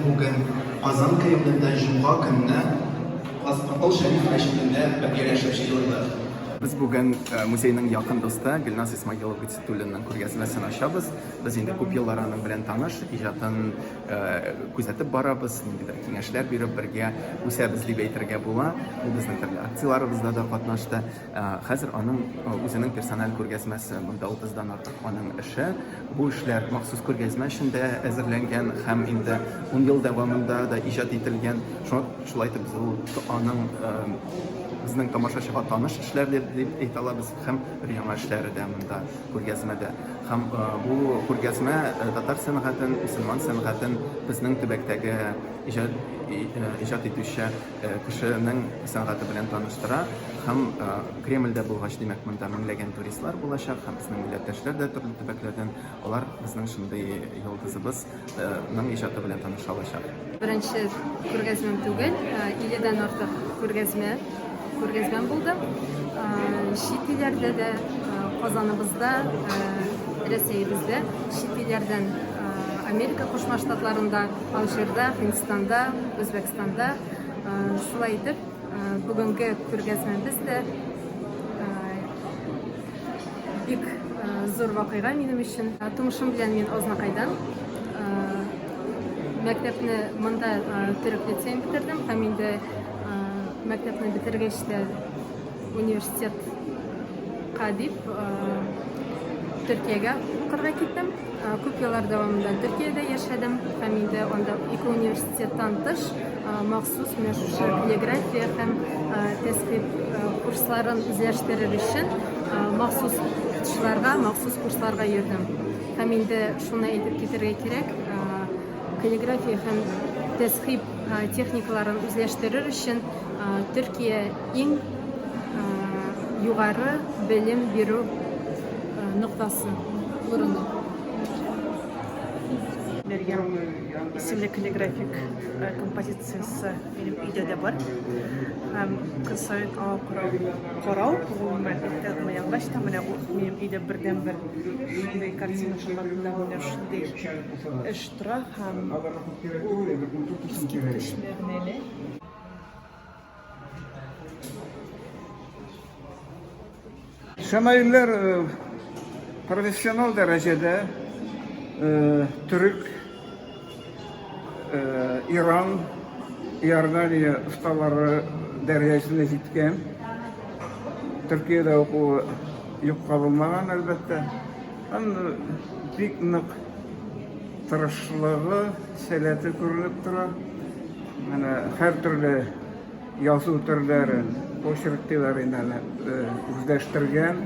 бүген Казан Кремлендә җомга көнне Кол Шәриф мәчетендә бергәләшеп җыелдык. Без бүген музейның якын дусты Гөлназ Исмагилова Гатиятуллинаның күргәзмәсен ачабыз. Без инде күп еллар аның белән таныш, иҗатын күзәтеп барабыз, ниндидер киңәшләр биреп бергә үсәбез дип әйтергә була. Ул безнең төрле акцияләребездә дә катнашты. Хәзер аның үзенең персональ күргәзмәсе, монда 30-дан артык аның эше. Бу эшләр махсус күргәзмә өчен дә әзерләнгән һәм инде 10 ел дәвамында да иҗат ителгән. Шулай итеп без ул аның безнең тамашачыга таныш эшләр дип әйтә алабыз һәм өр-яңа эшләре дә монда күргәзмәдә. Һәм бу күргәзмә татар сәнгатен, мөселман сәнгатен безнең төбәктәге иҗат иҗат итүче кешенең сәнгате белән таныштыра һәм Кремльдә булгач, димәк, монда меңләгән туристлар булачак һәм безнең милләттәшләр дә төрле төбәкләрдән, алар безнең шундый йолдызыбызның иҗаты белән таныша алачак. Беренче күргәзмәм түгел, 50-дән артык күргәзмә, күргәзмәм булды. Чит илләрдә дә, Казаныбызда, Рәсәебездә, чит илләрдән Америка Кушма Штатларында, Алжирда, Һиндстанда, Үзбәкстанда. Шулай итеп, бүгенге күргәзмәбез дә бик зур вакыйга минем өчен. Тумышым белән мин Азнакайдан. Мәктәпне монда төрек лицеен бетердем һәм инде мәктәпне бетергәч тә университетка дип Төркиягә укырга киттем. Күп еллар дәвамында Төркиядә яшәдем һәм инде анда ике университеттан тыш махсус менә шушы каллиграфия һәм тәсхиб курсларын үзләштерер өчен махсус укытучыларга, махсус курсларга йөрдем. Һәм инде шуны әйтеп китәргә кирәк, каллиграфия һәм тәсхиб техникаларын үзләштерер өчен Төркия иң югары белем бирү ноктасы, урыны. Мәрьям исемле каллиграфик композициясе минем өйдә дә бар. Һәм көн саен аңа карау, карау гомумән иртә уянгач та менә ул минем өйдә бердәнбер шундый картина форматында менә шундый эш тора һәм ул искиткеч мәгънәле. Шәмаилләр профессионал дәрәҗәдә төрек, Иран, Иордания осталары дәрәҗәсенә җиткән. Төркиядә укуы юкка булмаган, әлбәттә. Һәм бик нык тырышлыгы, сәләте күренеп тора. Менә һәртөрле язу төрләрен, почерк диләр инде аны, үзләштергән.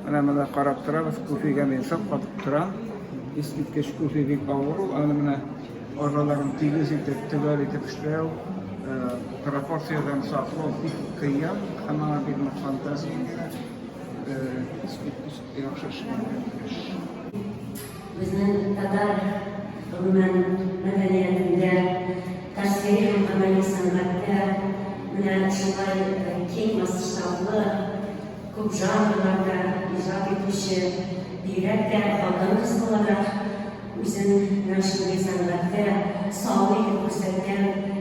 Менә монда карап торабыз, күфигә мин шаккатып торам. Искиткеч күфи бик авыр ул, аны менә араларын тигез итеп, төгәл итеп эшләү, пропорциядән саклау бик кыен һәм аңа бик нык фантазия кирәк. Искиткеч яхшы эшләнгән эш. Безнең татар, гомумән, мәдәниятендә, тасвири һәм гамәли сәнгатьтә менә шулай киң масштаблы, күп жанрларда иҗат итүче, бигрәк тә хатын-кыз буларак үзен менә шундый сәнгатьтә салы итеп күрсәткән.